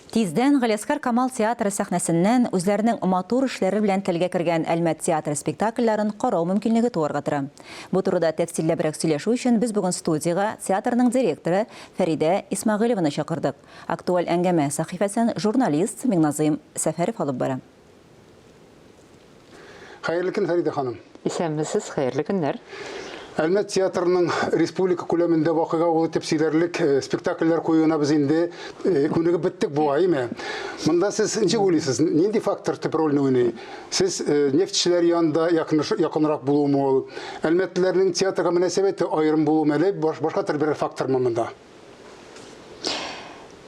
Тиздән Галиәсгар Камал театры сәхнәсеннән үзләренең матур эшләре белән телгә кергән Әлмәт театры спектакльләрен карау мөмкинлеге туарга тора. Бу турыда тәфсилләбрәк сөйләшү өчен без бүген студиягә театрның директоры Фәридә Исмәгыйлеваны чакырдык. Актуаль әңгәмә сәхифәсен журналист Миңназыйм Сәфәров алып бара. Хәерле көн, Фәридә ханым. Исәнмесез, хәерле көннәр. Әлмәт театрының республика күләмендә вакыйга ул итеп сөйләрлек э, спектакльләр куюына без инде э, күнегеп беттек бугай, әйме? Монда сез ничек уйлыйсыз, нинди фактор төп рольне уйный? Сез э, нефтьчеләр янында якынрак булуымы ул? Әлмәтлеләрнең театрга мөнәсәбәте аерым булуымы әллә башка төр берәр фактормы монда?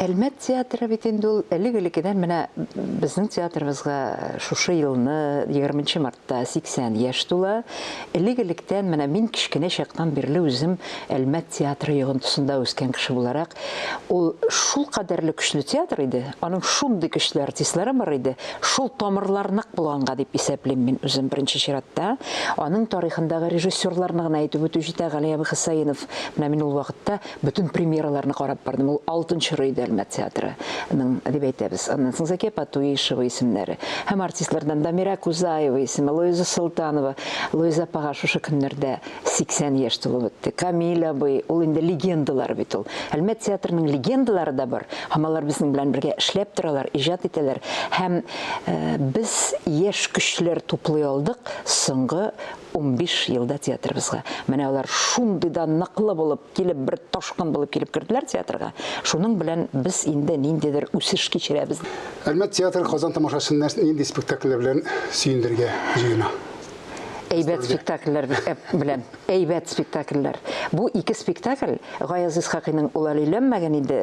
Әлмәт театры бит инде ул элек-элеккедән менә безнең театрыбызга шушы елны 20 мартта 80 яшь тула. Элек-электән менә мин кечкенә чактан бирле үзем Әлмәт театры йогынтысында үскән кеше буларак, ул шул кадәрле көчле театр иде, аның шундый көчле артистлары бар иде, шул тамырлар нык булганга дип исәплим мин үзем беренче чиратта. Аның тарихындагы режиссерларны гына әйтеп үтү җитә, Гали абый Хөсәенов. Менә мин ул вакытта Бөтен премьераларны карап бардым. Ул алтын чоры иде Әлмәт театрының, дип әйтәбез. Аннан соң Зәкия Патуишева исемнәре. Һәм артистлардан Дамира Кузаева исеме, Луиза Солтанова. Луиза апага шушы көннәрдә 80 яшь тулып үтте. Камил абый, ул инде легендалар бит ул. Әлмәт театрының легендалары да бар. Һәм алар безнең белән бергә эшләп торалар, иҗат итәләр. Һәм э, без яшь көчләр туплый алдык соңгы 15 елда театрыбызга. Менә алар шундый да ныклы булып килеп, бер ташкын булып килеп керделәр театрга. Шуның белән без инде ниндидер үсеш кичерәбез. Әлмәт театры Казан тамашачысын нинди спектакльләр белән сөендерергә җыена? Әйбәт спектакльләр белән. Әйбәт спектакльләр. Бу ике спектакль Гаяз Исхакыйның Ул әле өйләнмәгән иде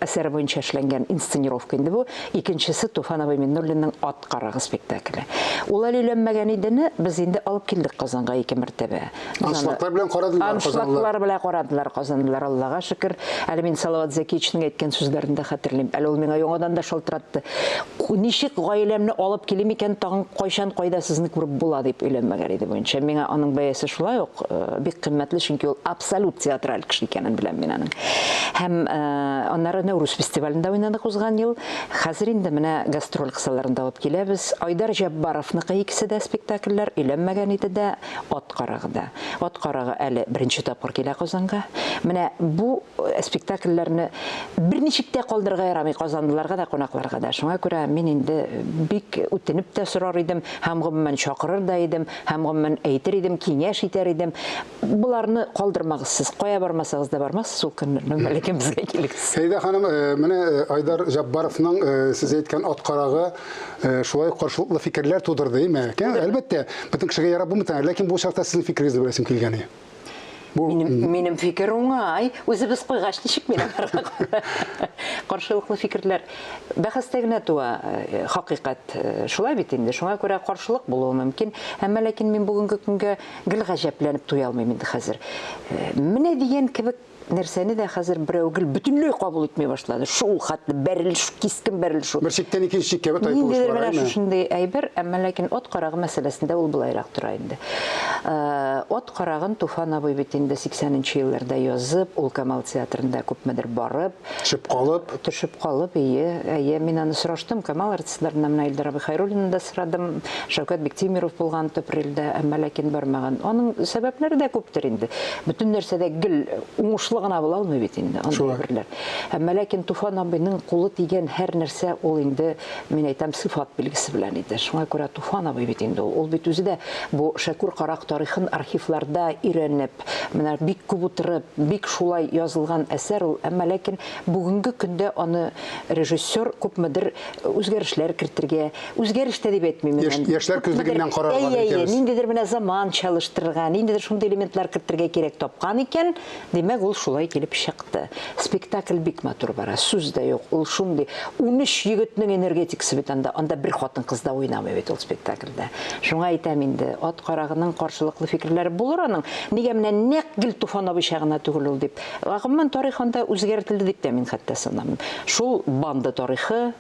әсәре буенча эшләнгән инсценировка инде бу. Икенчесе Туфан абый Миннуллинның Ат карагыз спектакле. Ул әле өйләнмәгән идене без инде алып килдек Казанга ике мәртәбә. Аншлаглар белән карадылар казанлылар. Аншлаглар белән карадылар казанлылар, Аллага шөкер. Әле мин Салават Зәкиевичның әйткән сүзләрен дә хәтерлим. Әле ул миңа яңадан да шалтыратты. Ничек гаиләмне алып килим икән, тагын кайчан, кайда сезне күреп була дип өйләнмәгән иде буенча. Миңа аның бәясе шулай ук э, бик кыйммәтле, чөнки ул абсолют театраль кеше икәнен беләм мин аның. Һәм э, аннары Нәүрүз фестивалендә уйнадык узган ел. Хәзер инде менә гастроль кысаларында алып киләбез. Айдар Җәббаровныкы икесе дә спектакльләр, өйләнмәгән иде дә, Ат карагы да. Ат карагы әле беренче тапкыр килә Казанга. Менә бу э, спектакльләрне берничек тә калдырырга ярамый казанлыларга да, кунакларга да. Шуңа күрә мин инде бик үтенеп тә сорар идем, һәм гомумән чакырыр да идем, һәм гомумән әйтер идем, киңәш итәр идем. Боларны калдырмагыз сез. Кая бармасагыз да бармассыз ул көннәрне, бәлкем безгә килегез. Сәйдә ханым, э, менә э, Айдар Җаббаровның э, сез әйткән ат карагы шулай каршылыклы фикерләр тудырды, әйме? Әлбәттә, бөтен кешегә ярап булмый, ләкин бу чакта сезнең фикерегезне беләсем килгән иде. Бу минем, минем фикер уңай. Үзебез куйгач, ничек мин аларга каршылыклы фикерләр бәхәстә генә туа хакыйкать. Шулай бит инде. Шуңа күрә каршылык булуы мөмкин. Әмма ләкин мин бүгенге көнгә Гел гаҗәпләнеп туя алмыйм инде хәзер. Э, менә дигән кебек нәрсәне дә хәзер берәү гел бөтенләй кабул итми башлады. Шул хәтле бәрелеш, кискен бәрелеш. Бер чиктән икенче чиккә тайпылыш Ниндидер менә шушындый әйбер, әмма ләкин ат карагы мәсьәләсендә ул былайрак тора инде. Э, ат карагын Туфан абый бит инде 80 нче елларда язып, ул Камал театрында күпмедер барып, Төшеп калып. Төшеп калып, ие, әйе. Мин аны сораштым, Камал артистларыннан, менә Илдар абый Хәйруллинны да сорадым, Шәүкәт Биктимиров булган Төприлдә, әмма ләкин бармаган. Аның сәбәпләре дә күптер инде. Бөтен нәрсә дә гел уңышлы гына була алмый бит инде, андый әйберләр. Әмма ләкин Туфан абыйның кулы тигән һәр нәрсә ул инде, мин әйтәм, сыйфат билгесе белән иде. Шуңа күрә Туфан абый бит инде ул. Ул бит үзе дә бу Шәкүр карак тарихын архивларда өйрәнеп, Менә бик күп утырып, бик шулай язылган әсәр ул, әмма ләкин бүгенге көндә аны режиссер күпмедер үзгәрешләр кертергә, үзгәреш тә дип әйтмим мин. Яшьләр күзлегеннән карарга дип әйтәбез. Ниндидер менә заман чалыштырырга, ниндидер шундый элементлар кертергә кирәк тапкан икән, димәк, ул шулай килеп чыкты. Спектакль бик матур бара, сүз дә юк, ул шундый. 13 егетнең энергетикасы бит анда, анда бер хатын-кыз да уйнамый бит ул спектакльдә. Дә. Шуңа әйтәм инде, ат карагының каршылыклы фикерләре булыр аның. Нигә менә нәкъ гел Туфан абыйча гына түгел ул дип. Гомумән, тарих анда үзгәртелде дип тә мин хәтта санамыйм. Шул банда тарихы,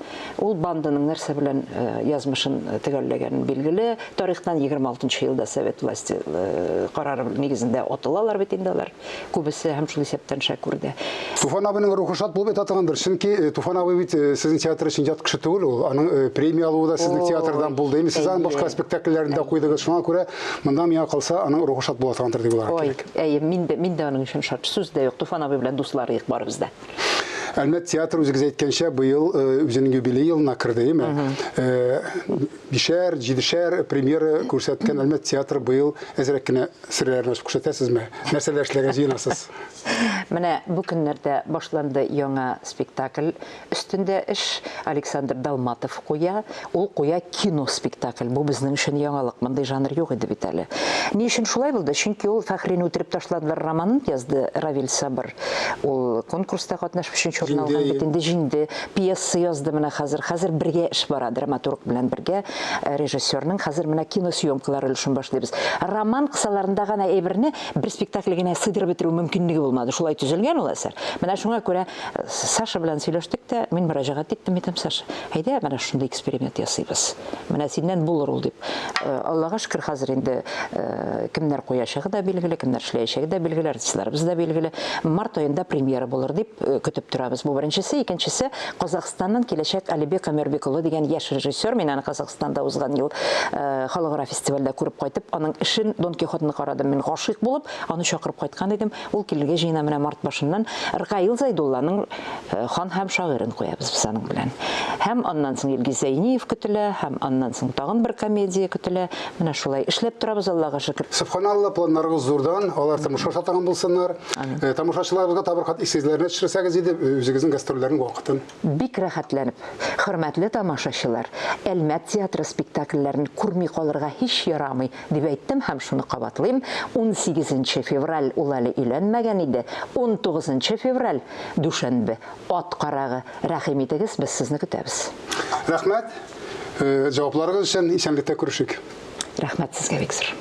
ул банданың нәрсә белән э, язмышын э, төгәлләгәнен билгеле. Тарихтан 26 елда совет власте э, карары нигезендә атылалар бит инде алар. Күбесе һәм шул исәп исәптән Шәкүр дә. Туфан абыйның рухы шат булып әйтә торгандыр, чөнки э, Туфан абый бит э, сезнең театр өчен ят кеше түгел ул. Аның э, премия алуы да сезнең театрдан булды. Инде сез аның башка спектакльләрен дә куйдыгыз. Шуңа күрә монда миңа калса, аның рухы шат була торгандыр дип уйларга кирәк. Ой, әйе, мин дә, мин дә аның өчен шат. Сүз дә юк. Туфан абый белән дуслар идек барыбыз да. Әлмәт театры үзегез әйткәнчә быел үзенең юбилей елына керде, әйеме? Бишәр, җидешәр премьера күрсәткән Әлмәт театры быел әзрәк кенә серләрен ачып күрсәтәсезме? Нәрсәләр эшләргә җыенасыз? Менә бу көннәрдә башланды яңа спектакль өстендә эш. Александр Далматов куя. Ул куя кино спектакль. Бу безнең өчен яңалык. Мондый жанр юк иде бит әле. Ни өчен шулай булды? Чөнки ул Фәхрине үтереп ташладылар романын язды Равил Сабыр. Ул конкурста катнашып өченче урын алган бит инде, җиңде. Пьеса язды менә хәзер. Хәзер бергә эш бара, драматург белән бергә э, режиссерның. Хәзер менә кино съемкалары өлешен башлыйбыз. Роман кысаларында гына әйберне бер спектакль генә сыйдырып бетерү мөмкинлеге булмады. Шулай төзелгән ул әсәр. Менә шуңа күрә э, Саша белән сөйләштек тә, мин мөрәҗәгать иттем, әйтәм, Саша, әйдә, менә шундый эксперимент ясыйбыз. Менә синнән булыр ул дип. Э, Аллага шөкер, хәзер инде э, кемнәр куячагы да билгеле, кемнәр эшләячәге дә билгеле, артистларыбыз да билгеле. Март аенда премьера булыр дип э, көтеп торабыз. Бу беренчесе, икенчесе Казахстаннан киләчәк Алибек Омербек улы дигән яшь режиссер. Мин аны Казахстанда узган ел халыкара фестивальдә күреп кайтып, аның эшен Дон Кихотны карадым. Мин гашыйк булып, аны чакырып кайткан идем. Ул килергә җыена менә март башыннан. Ркаил Зайдулланың э, Хан һәм шагыйрен куябыз без аның белән. Һәм аннан соң Илгиз Зәйниев көтелә, һәм аннан соң тагын бер комедия көтелә. Менә шулай эшләп торабыз, Аллага шөкер. Сөбханалла, планнарыгыз зурдан, алар тормышка аша торган булсыннар. Э, тамашачыларыбызга тагы бер кат исегезләренә төшерсәгез иде, э, үзегезнең гастрольләрнең вакытын. Бик рәхәтләнеп. Хөрмәтле тамашачылар, Әлмәт театры спектакльләрен күрми калырга һич ярамый, дип әйттем һәм шуны кабатлыйм, унсигезенче февраль ул әле өйләнмәгән иде, унтугызынчы февраль, дүшәнбе, ат карагы, рәхим итегез, без сезне көтәбез. Рәхмәт, җавапларыгыз өчен, исәнлектә күрешик. Рәхмәт сезгә бик зур.